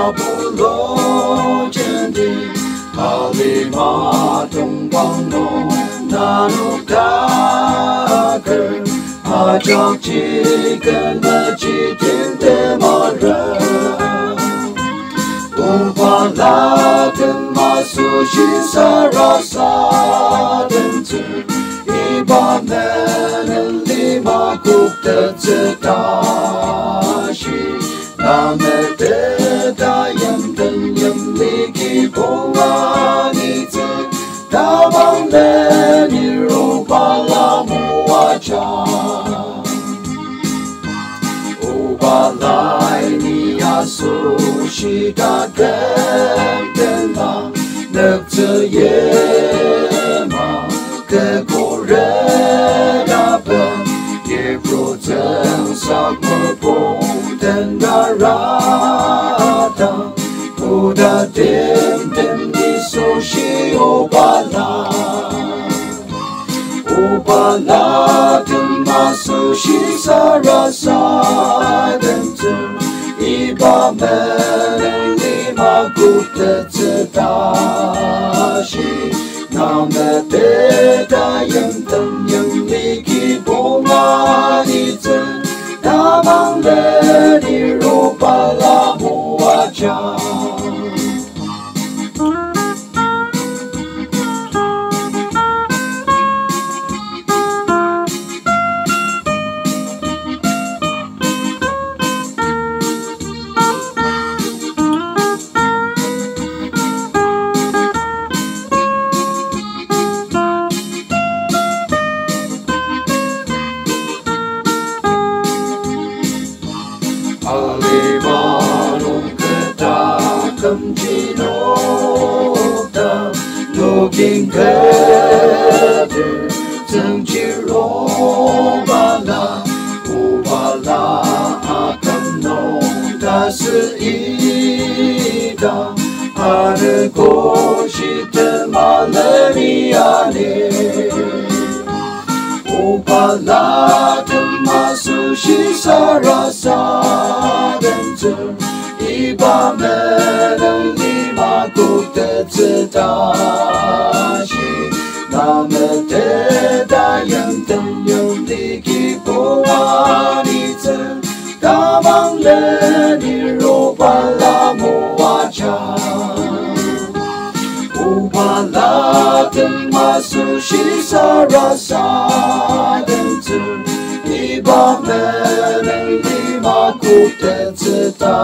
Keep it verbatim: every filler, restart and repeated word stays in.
Abulo jenti, alima tongpang nung nanok taker, ajak chiken meji timtem ara. Obala tem asoshi sarasadentsü, iba menen lima koktettsü tashi. Na meteta yimten yimli kibong anitsü, tamang leni Obala moaja. Obalai ni asoshi taküm tenla nüktsü yima, kekure dapen, yipru tsüngsak mopung tendarata, oda timtem ni asoshi Obala. Obala tem asoshi sarasadentsü, iba menen lima koktettsü tashi. Na meteta yimten yimli kibong anitsü, tamang leni Obala moaja. Alima nung keta kümji nokta, nokin kete tsüngchir Obala, Obala aküm nung tasü ita, anogo shitema leni ani. Obala tem asoshi sarasadentsü, iba menen lima koktettsü tashi. Na meteta yimten yimli kibong anitsü, tamang leni Obala moaja. Obala tem asoshi sarasadentsü, iba menen lima koktettsü ta